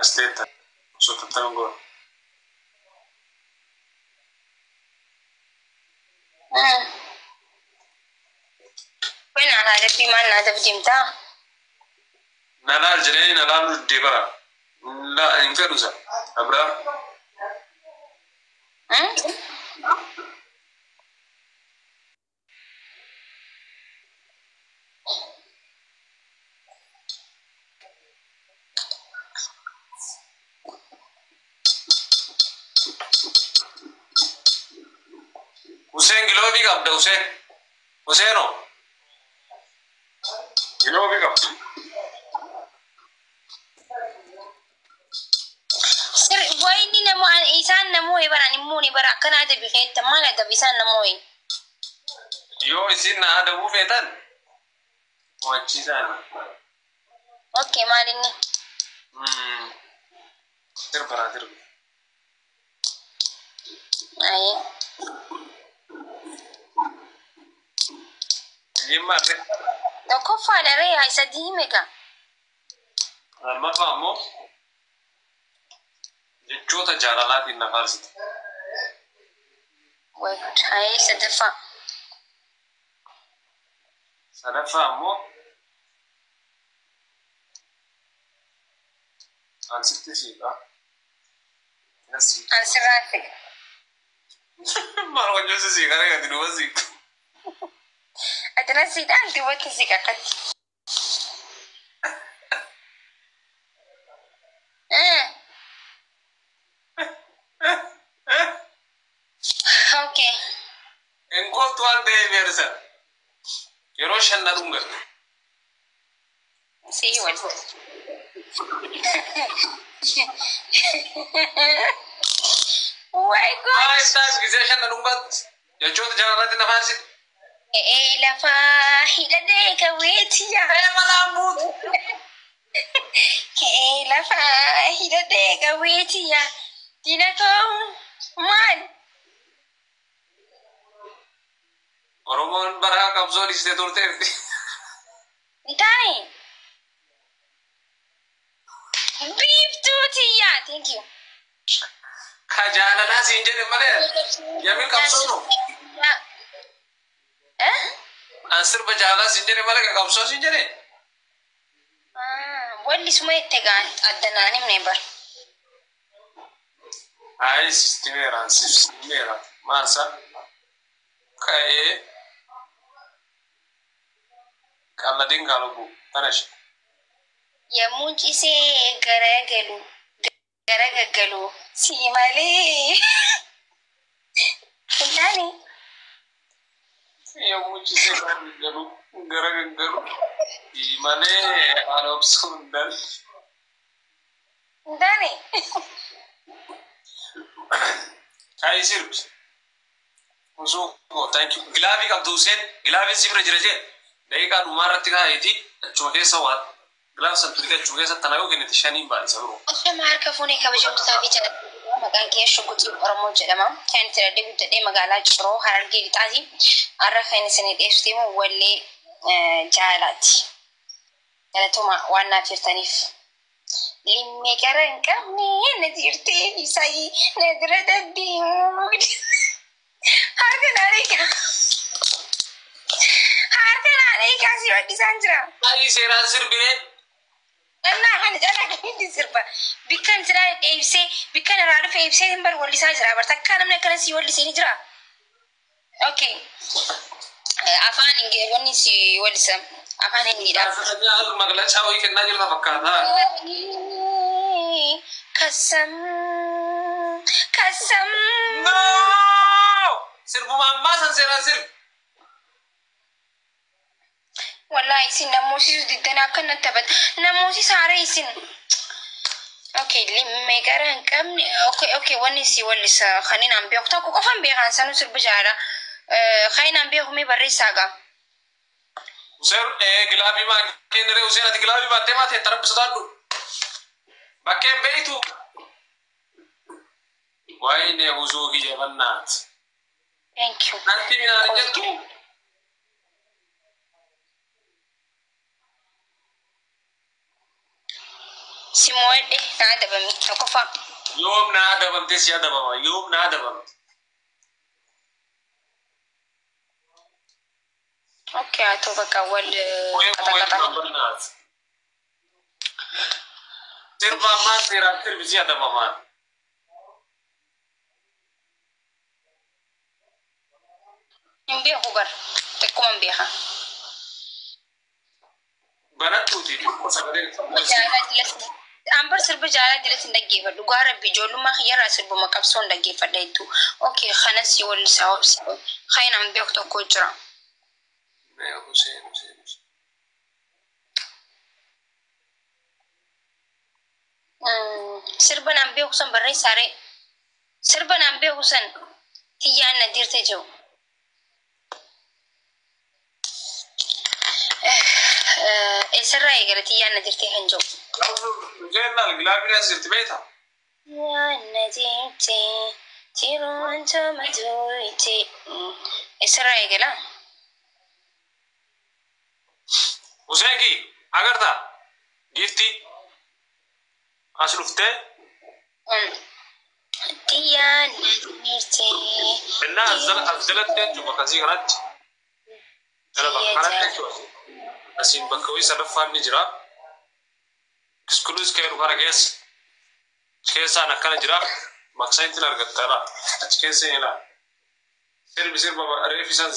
As teetta. Osoo tattaman goona. Kun naan adabbii maal na adab deemtaa? Na laal jedhee na laaluu diddee bara. Hin fedhu isa. Abrahaam. Hussein giloobii qabda Hussein. Husseeno. Giloobii qabda. Sir wayni namoo isaan namoo bara immoo ni bara akkana adabi keetta maal adabi isaan namoo. Yoo isin na adabuu feetan mo'achiisaani. Okay, maal inni? Sirba naa sirbi. Ayi. Jimmaarre. Tokkoffaadha ree haa sadii hime gaa. Lammaffaa ammoo jechoota jaalalaatiin na faarsite. Way good. Ayi, sadaffaa. Sadaffaa ammoo an sitti siiqa. An sirraan fiqa. Maal hojjetu siiqa ree ati duuba siiqa. Ati na siidhaan duubatti siqa akkatti. Okay. Hin kooltu waan ta'eef eersa. Yeroo shan na dhungatte. Sii wal. Way good. Five times gisee shan na dhungatte. Jechoota jaalalaatiin na faarsite. Ee lafaa hidhadhee kaweetiya. Ee malaan buutu. Ka'ee lafaa hidhadhee kaweetiya. Diina koo maal? Oromoon bara qabsoo dhiistee turteerti. Hin taane. Biiftuu tiyya. Thank you. Ka jaalalaa siin jedhe malee yamin qabsoo no. Eh? An sirba jaalalaa siin jedhe malee ka qabsoo siin jedhe. Walli suma itti gaan addanaan himne bar. Ayi sistimeera sistimeera maansa ka'ee qalladin kaalubu tanash. Yommuu cisee garagalu garagaggalu si malee. Hin taane. Yommuu cisee garagalu garagaggalu si malee haala obsuu hin danda'u. Hin taane. Kaayii sirbi. Osoo thank you. Gilaafii qabdu Hussein. Gilaafiin si bira jira jee. Daqiiqaa dhumaa irratti kaayeeti achuma keessa waan gilaaf san turte achuma keessa tana yoo kennite shaniin baay'isa biroo. Osoo harka fuunee kabajamtootaa fi jaallattoota, maqaan kiyya Shuguxii Oromoo jedhama. Kan itti dhaladhee guddadhee magaalaa Ciroo, Harargee Lixaati. Har'a kan isin dhiyeessu deemu wallee jaalalaati. Galatooma waan naaf jirtaniif. Limmee qara hin qabne na jirtee ibsaayi na dura daddeemu. Harka naan eegaa. Harka naan eegaa, si wadhisaan jira. Kaayii seeraan sirbinee. Annaa kana caalaa kamitti sirba? Bikkan silaa ibsee, bikkan irraa dhufe ibsee hin bar wallisaa jira. Bar takkaa namni akkana si wallisee ni jira. Okay. Afaan Ingilizii wanni si wallisa afaan Hindiidha. Maglacaa wayii kennaa jirta fakkaata. Kasam kasam. No! Sirbuma ammaa san seeraan sirbi. Wallahi isin namoosisu diddana akka natti taphata. Namoosisa haara isin. Okay, limmee gara hin qabne. Okay, wanni si wallisa kan inni aan beeku tokko qofan beekan sanuu sirba jaalala. Kan inni aan beeku mee barreessaa gaa. Hussein gilaafii maan kennire? Hussein, ati gilaafii baattee maatee tarabbi sodaadhu. Bakkeen beeytu. Waayine husuu kiyya bannaat. Thank you. Natti minaan hin jettu. Si Si mo'adhe na adabami tokkoffaa. Yoom na adabamte si adabama? Yoom na adabamte? Okay, haa ta'u bakka wal qaxaqaxa. Sirba ammaa seeraan sirbi si adabamaan. Hin beeku bar xiqquma hin beeka. Banattuuti xiqqoo sagalee. Ambar sirba jaalala dilas hin dhaggeeffadhu. Dhugaa rabbi ijoollummaa kiyyarraa sirbuma qabsoo hin dhaggeeffadha hedduu. Okay, kanas si wal isaa obsi. Kan nama beeku tokko jira. Hussein, Hussein, Hussein. Sirba naan beeku san barreessaa ree. Sirba naan beeku san tiyyaan na dirte jiru. Eessarraa eegale tiyyaan na dirtee kan jiru? Hussein laal gilaabiin as jirti beektaa? Tiyyaan na dirte jiruun tuma duute. Eessarraa eegala? Hussein kii agartaa? Giiftii as dhuftee Tiyyaan na dirte. Innaa as jalatti jechuun bakka asii kanatti. Jala bakka kanatti jechuudha. Asiin bakka wayii sadaffaan ni jira. Kiskuluus keeru kana keessa. Achi keessaan akkana jira. Bakka ittiin argatta laa. Achi keessa hin ilaa. Sirbi sirba reefi san.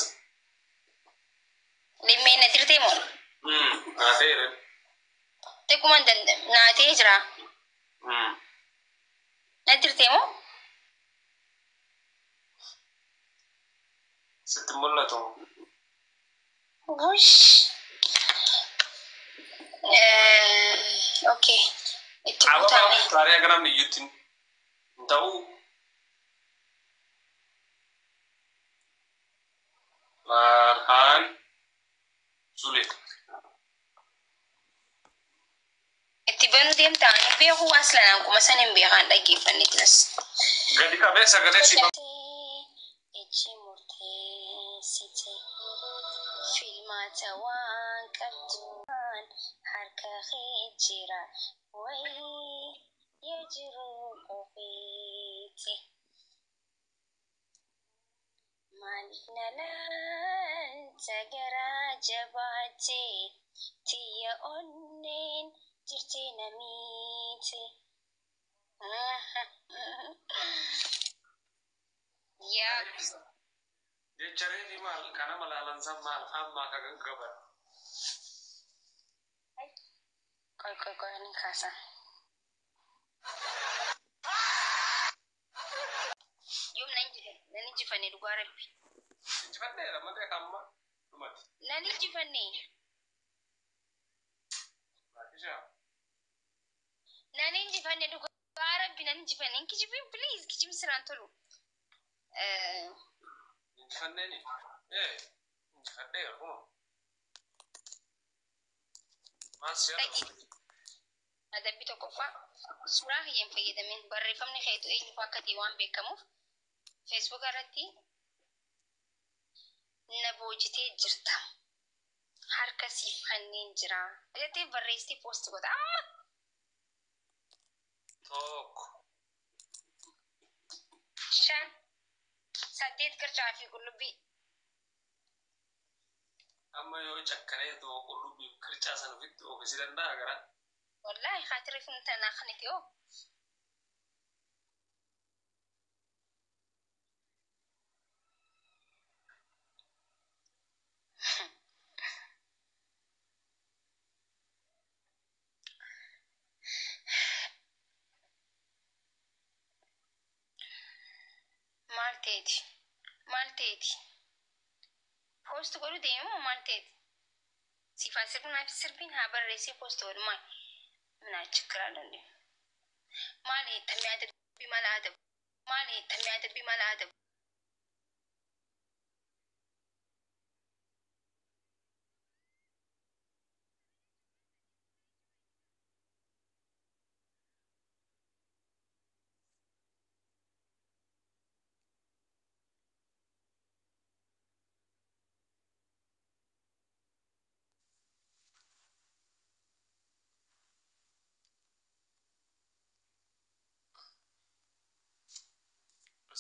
Limmee na dirtee moo? Naa ta'e. Xiqquma naa ta'ee jira. Na dirtee moo? Sitti mul'atu. Wush. Okay. Itti guutame. Ababaa taaree akka namni iyyutti hin ta'u. Farhaan Sule. Itti banuu deemta ani beeku aslan akkuma san hin beekan dhaggeeffanne jiras. Gadi qabee sagalee si Ijji murteessite filmaata waan qabduun harka kee jira wayii yaa jiru qofiiti. Maaliif na laalta garaa jabaate tiyya onneen jirti namiiti. Yaa Jecha reefi maal kana malaalansan maal hammaa ka gaggaban. Qoy qoy qoy ni kaasa. Yoom nan injifanne dhugaa rabbi. Injifadheera malee hamma dhumati. Nan injifanne. Laakishaa. Nan injifanne dhugaa rabbi nan injifanne. Hin kijibin please kijibin siraan tolu. Injifanneeni. Injifadheera kuma. Maal si Dhaqi. Adabbii tokkoffaa suuraa kiyya hin fayyadamin barreeffamni keetu eenyu akka ta'e waan beekamuuf feesbuuk irratti na boojitee jirta. Harka siif kanneen jira. Jettee barreessitee poosti godha amma. Tokko. 5 8 qircaa fi qullubbii. Amma yoo cakkanee too qullubbii qircaa sana ofitti oofisii danda'a gara. Wallaahi xaatiri funtanaa kaniti hoo. Maal ta'eeti? Maal ta'eeti? Poost godhu deemu moo maal ta'eeti? Siifaa sirnaa fi sirbiin haa barreessee poost godhu maal? Minaa chikiraa danda'e. Maal hiittamee adabbii maal adabu? Maal hiittamee adabbii maal adabu?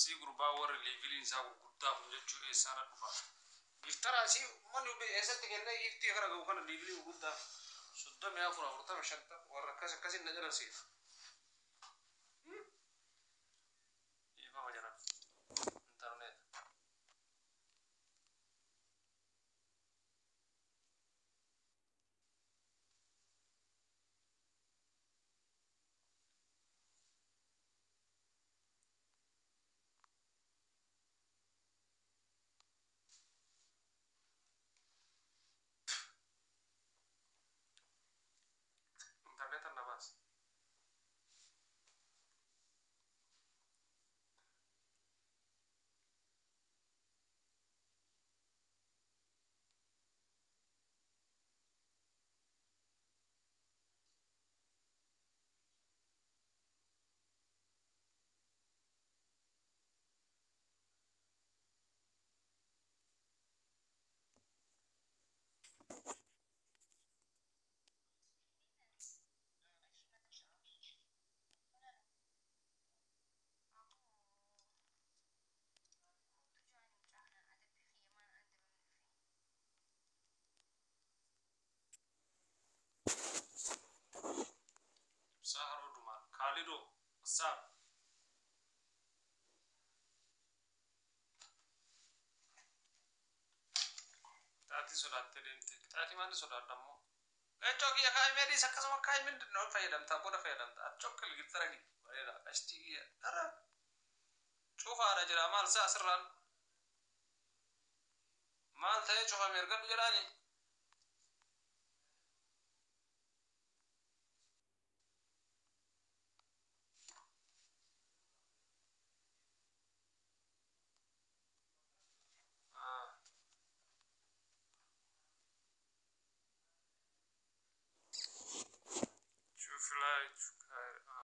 Asii gurbaa warri leeveliin isaa gurguddaa kun jechuu eessaan dhufa. Giftara asii manni eessatti kennee giftii kana gahu kana leevelii gurguddaa 34, 40, 50 warra akkas akkasin na jala seena. Dhiifama jedhan. Intarneet. Intarneet na baase. Ibsaa haroo dumaan. Kaalidoo. Wassaab. Qixaatii sodaattee deemte. Qixaatii maali sodaadha ammoo? Leencoo kiyya kaa'imee dhiis, akkasuma kaa'imee mindin fayyadamtaa booda fayyadamta. Ati chokkil giftara kiyya. Bareeda. Qashtii kiyya. Dara. Cufaadha jira maal isaa asirraan. Maal ta'ee cufame ergadhu jedhaani.